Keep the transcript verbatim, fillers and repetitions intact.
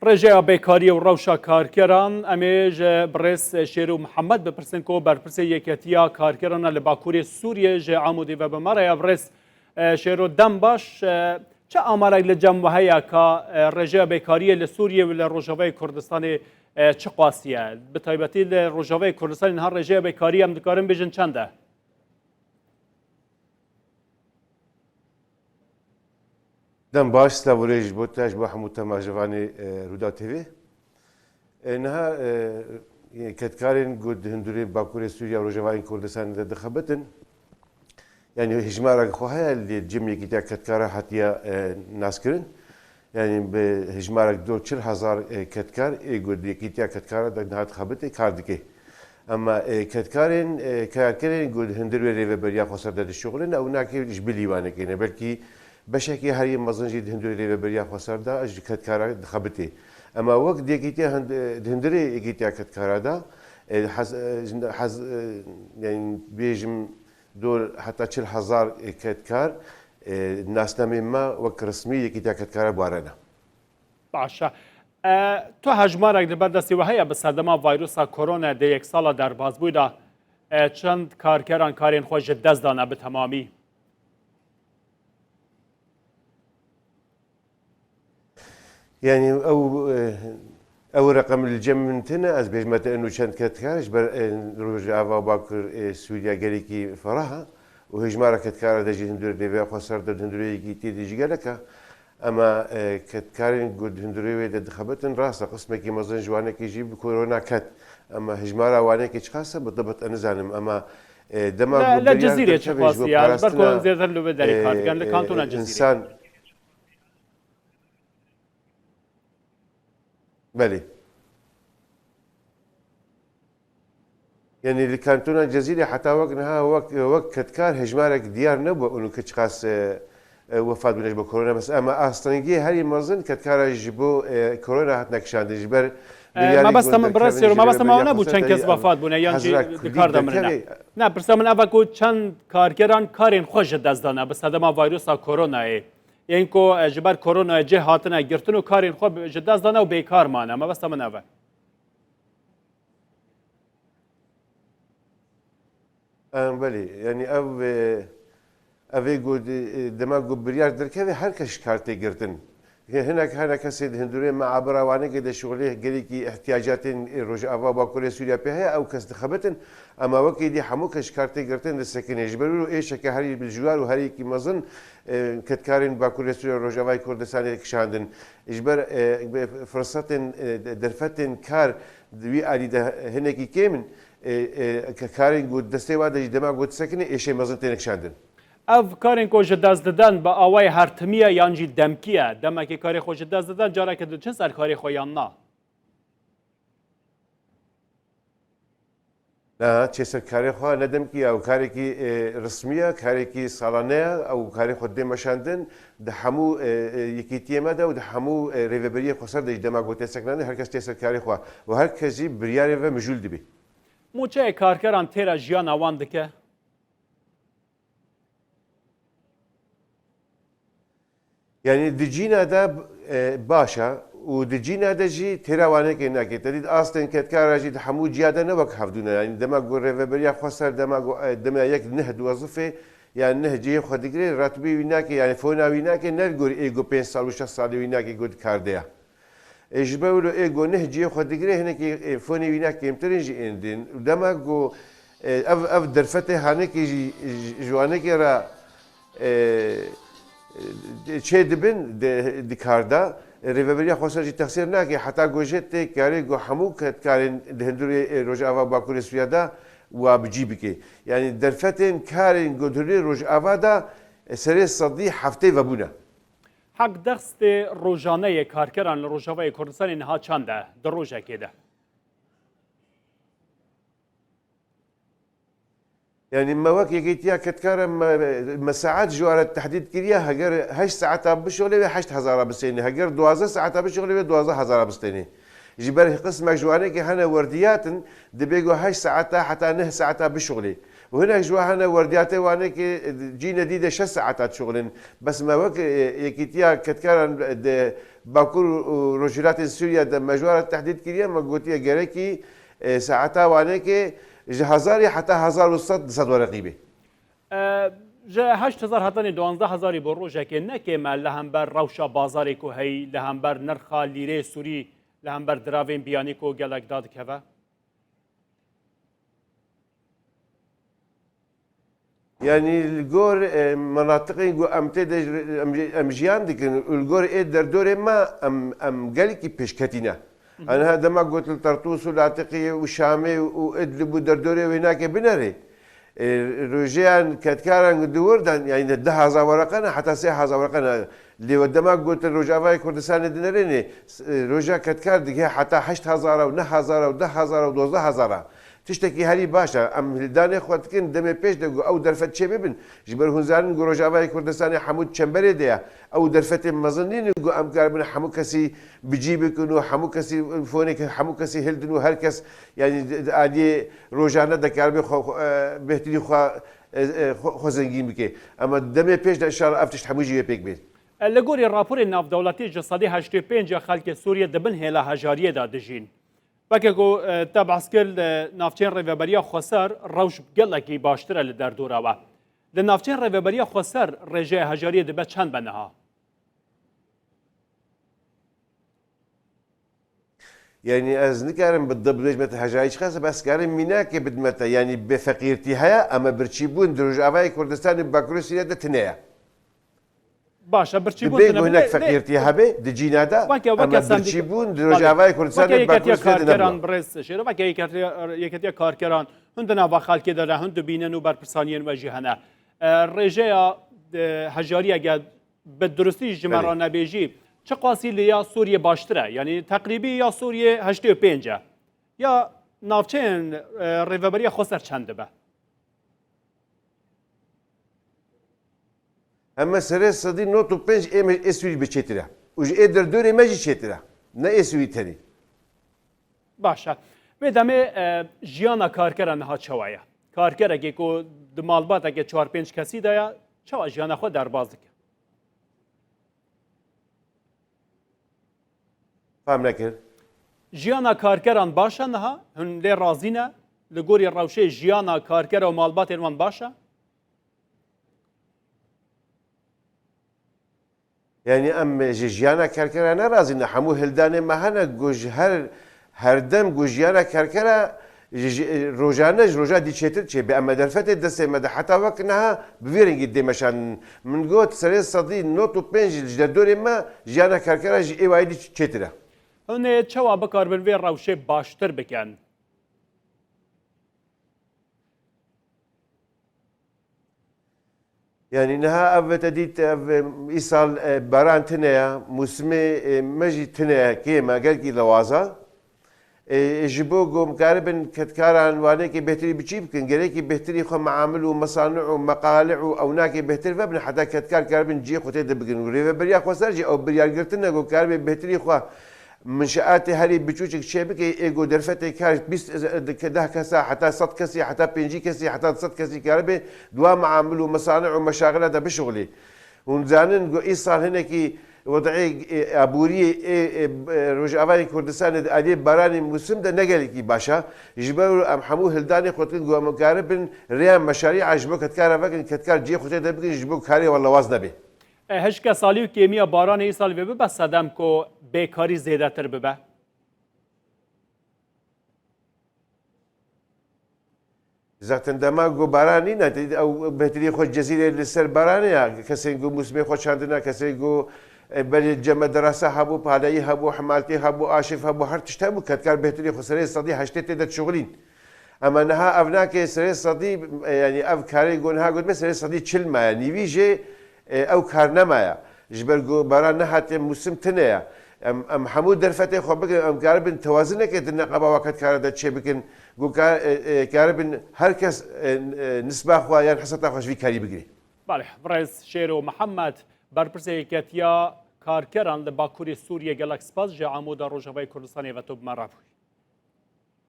Rêjeya bêkariyê û rewşa karkeran, em ê ji birêz Şêrû Mihemed bipirsin ku berpirsê Yeketiya Karkeran e li Bakurê Sûriyê ji Amûdê ve bi me re ye. Birêz, e, Şêrû, dem baş. E, çi amarek li cem we heye ka, e, rêjeya bêkariyê li Sûriyê û li Rojavayê Kurdistanê, e, çi qasî ye? Bi taybetî li Rojavayê Kurdistanê niha rêjeya bêkariyê em dikarin bêjin çend e? Dem baş, silav û rêz ji bo te, ji bo hemû temaşevanê, e, Rûdaw T V. E, niha, e, e, kedkarên ku di hundirê Bakurê Sûriya û Rojavayên Kurdistanê de dixebitin, yanî hejmarek xwe heye, lê cem Yekîtiya Kedkara hatiye, e, naskirin. Yanî bi hejmarek dor çil hezar, e, kedkar, ê ku di Yekîtiya Kedkara de niha dixebitê, kar dike. Ema, e, kedkarên, e, karkerên ku di hundir wê rêveberiya xweser de dişuxulin, ew nake ji bilî wan neke ne. Belkî beşekî herî mezin jî di hundir wê rêveberiya xweser de ji kedkara dixebitê. Ema wek di Yekîtiya Hind-, e, di hundirê Yekîtiya Kedkara de, e, hez-, e, hez-, e, yanî bêjim dor heta çil hezar, e, kedkar, e, nasnameyên me wek resmî Yekîtiya Kedkara barene. Baş e. E, tu hejmarek li ber destê we heye bi sedema vayrusa korona dê yek sala derbasbûyî de, e, çend karkeran karên xwe ji dest dane bi temamî? Yanî ew, e, ew reqem li cem min tine, ez bêjme te eno çend kedkar, ji ber, e, Rojava Bakur, e, Sûriya gelekî ferah e û hejmara kedkara de jî hundir rêveya xweser de, hundirê Yekîtiyê de jî gelek e. Ema, e, kedkarên ku di hundirê wê de dixebitin, rast e, qismekî mezin ji wanekê jî bi korona ket. Ema hejmara wanekê çiqas e, bi tebet ez nizanim. Ema, e, dema Li, ku li biryar Cizîrê çi derkeve ji bo xwestiye? Ji ber ku parastina, zêdetir li wê derê kar e, dikin, li e, kantona Cizîrê. Însan. Belê. Yanî li kantona Cezîrê heta wek niha wek, wek kedkar hejmarek diyar nebû, û ke çiqas, e, e, wefat bûne ji bo korona. Mesela, ema astengiyê herî mezin kedkara ji bo, e, korona hatine kişandin. Ji ber E, biryarî mebesta min, birêz Şêrû, mebesta min nebû çend kes wefat bûne yan jî di kar de mirine. Ne, pirsa min ev e ku çend karkeran karên xwe ji dest dane bi sedema vayrusa koronayê. Yên ku, e, ji ber koronayê cih hatine girtin û karên xwe bi, ji dest dane û bêkar mane. Mebesta min ev e. Em, belê, yanî ev, e, ev ê ku di, e, dema ku biryar derkeve her kes ji kar tê girtin. Hi-, hinek, hinek kesê di hundirê meabira wanekê de şixulê gelekî ihtiyacatên, e, Rojava Bakurê Sûriya pê heye, ew kes dixebitin, ema wekî dî hemû kes ji kar tê girtin disekinê. Ji ber wilo êşeke herî biljwar û herî yekî mezin, e, kedkarên Bakurê Sûriya Rojavayê Kurdistanê kişandin. Ji ber, e, be-, firsetên, e, de-, derfetên kar di wî alî de hinekî kêm in, e, e, ke karên ku destê wa de jî dema ku disekine êşê mezin têne kişandin. Ev karên ku ji dest diden bi awayê hertimî ye yan jî demkî ye? Demekê karê xwe ji dest diden, careke din çi ser karê xwe yan na? Na, çê ser karê xwe ne demkî ye, ew karekî, e, resmî ye, karekî salane ye, ew karê xwe dê meşandin, di hemû, e, e, yekîtiyê me de û di hemû, e, rêveberiyê xweser de jî dema ku tê sekinandin, her kes çê ser karê xwe û her kes jî biryarê ve mijûl dibe. Mûçeyê karkeran têra jiyana wan dike? Yanî di cîna de, e, baş e û di cîna de jî têra wanekê nake. Te dît astên kedkara jî di hemû ciya de ne wek hevdû ne. Yanî dema ku rêveberiya xweser, dema ku, e, dema yek neh diwezifê, yan neh cihê xwe digire, ratibê wî nake, yanî fona wî nake, ne li gor ê ku pênc sal û şeş salê wî nake ku di kar de ye. E, ji ber wilo ê ku neh cihê xwe digire, hinekî, e, fonê wî ne kêmtir in jî ên din. Û dema ku, e, ev, ev derfetê hanekê jî, ji, ji wanekê re, e, e, çê dibin, di, di kar de, e, rêveberiya xweser jî texsîr nake. Heta ku jê tê karê ku hemû kedkarên di hundirê, e, Rojava Bakurê Sûriya de wa bi cî bike. Yanî derfetên karên ku di hundirê Rojava de, e, serê sedî heftê vebûne. Heqdestê rojane yê karkeran li Rojavayê Kurdistanê niha çend e di rojekê de? Yanî me wek Yekîtiya Kedkara me, me saet ji we re tehdîd kiriye, heger heşt saeta bişuxulê wê heşt hezara bistênê, heger duwazdeh saeta bişuxulê wê duwazdeh hezara bistênê. Ji ber qismek ji wanekê hene werdiyatin, dibê ku heşt saeta heta neh saeta bişuxulê. Û hinek ji we hene werdiyatê Wanê ke cî nedî de şeş saeta dişuxulin. Bes me wek, e, Yekîtiya Kedkaran de Bakur û Rojhilatên Sûriye de me ji we re tehdîd kiriye, me gotiye gerekî, e, saeta Wanê ke ji hezarî heta hezar û sed di sed wereqî bê. E, ji heşt hezar hetanî duwazdeh hezarî bo rojekê ne kêm e li hember rewşa bazarê ku heyî, li hember nirxa lîrê sûrî, li hember diravên biyanî ku gelek dadikeve? Yanî li gor, e, menatiqên ku em tê de, em, em jiyan dikin û li gor ê derdorê me em, em gelekî pêşketî ne. Aniha dema got li Tertûs û Latiqiyê û Şamê û Idlib û derdorê wê nake binerê. E, rojeyan kedkaran di wir de, yanî di hezar wereqe ne, heta sê hezar wereqe ne. Lê we dema gotin Rojavayê Kurdistanê dinerêne, s-, e, roja kedkar digihê heta heşt hezara û neh hezara û deh hezara û dozdeh hezara. Tiştekî herî baş e. Em hildanê xwe dikin, demê pêş de ku ew derfet çê bibin. Ji ber hûn zanin ku Rojavayê Kurdistanê hemû çemberê de ye. Ew derfetên mezin nînin ku em karibin hemû kesî bi cî bikin û hemû kesî fonêk hemû kesî hildin û her kes, yanî di, di aliyê rojane de karibe xwe, xwe, e, bêhtirî xwe, e, e, xwe, xwe zengîn bike. Ema demê pêş de inşallah ev tişt hemû jî wê pêk bên. E, li gorî raporên navdewletî ji sedî heştê pênc ya xelkê Sûriyê di bin hêla hejariyê de dijîn. Weke ku, e, te behs kir, li navçeyên Rêveberiya Xweser rewş gelekî baştir e li derdora we. Li navçeyên Rêveberiya Xweser rêjeya hejariyê dibe çend be niha? Yanî ez nikarim bi dib bêjme te hejarî çiqas e, bes karim mînakê bidme te. Yanî bêfeqîrtî heye, ema birçîbûn di Rojavayê Kurdistanê û Bakurê Sûriyê de tune ye. Baş e, birçîbûn Dibê tune ku bine, hinek ne, feqîrtî hebe di cîna de, weke, weke ema sendîka-, birçîbûn di belê. Rojavayê Kurdistanê Weke û Yeketiya Bakurê Sûriyê de Karkeran, nabû. Birêz Şêro, weke Yeketiya, Yeketiya Karkeran, hûn di nava xelkê de ne, hûn dibînin û berpirsaniyên we jî hene. E, rêjeya, e, hejariyeke bi durustî ji me Belê. re nebêjî, çiqasî li ya Sûriyê baştir e? Yanî teqrîbî ya Sûriyê heştê û pênc e. Ya navçeyên, e, Rêveberiya Xweser çend dibe? Heme serê sedî nod û pênc ê me, ê Sûrî bi çêtir e. Û ji ê derdorê me jî çêtir e. Ne ê Sûrî tenî. Baş e. Vê demê, e, jiyana karkera niha çawa ye? Karkerekê ku di malbateke çar pênc kesî de ye, çawa jiyana xwe derbas dike? Fam nekir. Jiyana karkeran baş e niha? Hûn lê razî ne? Li gorî rewşê jiyana karkera û malbatên wan baş e? Yanî em ji jiyana kerkera ne razî ne. Hemû hildanê me hene ku ji her, her dem ku jiyana kerkera ji, ji, rojane ji roja dî çêtir çêbe. Em me derfetê destê me de heta wek niha bi vî rengî dê meşandin. Min got serê sedî nod û pênc ji derdorê me jiyana kerkera ji ê wayî dî çêtir e. Hûn ê çawa bikaribin vê rewşê baştir bikin? Yanî niha ev te dît, ev, e, îsal, e, baran tune ye, mûsimê, e, me jî tune ye, kêm e, gelkî dewaza. E, e, ji bo ku em karibin kedkaran Wanê ke bêhtirî bi çî bikin, gerekî bêhtirî xwe meamil û mesanî û meqalî û ewnakê bêhtir vebin, heta kedkar karibin cihê xwe tê de bikin. Û Rêveberiya Xweser jî ew biryar girtine ku karibe bêhtirî xwe minşeatê herî biçûçik çêbike, ê ku derfetê kar bîst, deh kesa, heta sed kesî, heta pêncî kesî, heta sed kesî karibe di wan meamil û mesanî û meşaxila de bişuxulî. Hûn zanin ku îsal hinekî wed'ê, e, aboriyê ê, e, e, Rojavayê Kurdistanê di aliyê baranê mûsim de ne gelekî baş e. Ji ber em hemû hildanê xwe dikin ku em karibin rêya meşarî'a ji bo kedkara vekin, kedkar cihê xwe tê de bikin, ji bo karê we lewaz nebe. E, hişke salî û kêmiya baranê îsal vê bibe sedem ku bêkarî zêdetir bibe? Zaten dema ku baran nîne, ew bêhtirî xwe cezîrê li ser baranê ya. Kesên ku mûsimê xwe çandine, kesên ku, e, berê ceme derasa hebû, paleyî hebû, himaltî hebû, aşiv hebû, her tişt hebû, kedkar bêhtirî xwe serê sedî heştê tê de dişuxulîn. Ema niha ev nake serê sedî, e, yanî ev karê ku niha gotime serê sedî çil maye. Nîvî jê, e, ew kar nemaye. Ji ber ku baran nehatiye, mûsim tune ye. Em, em hemû derfetê xwe bikin, em karibin tewazineke di neqeba wa kedkara de çêbikin, ku ka-, e, e, karibin her kes, e, e, nisba xwe yan heseta xwe ji vî karî bigire. Belê, birêz Şêro Mihemed, berpirsê Yeketiya Karkeran li Bakurê Sûriyê, gelek spas ji Amoda Rojavayê Kurdistanê ve tu bi me re bûyî.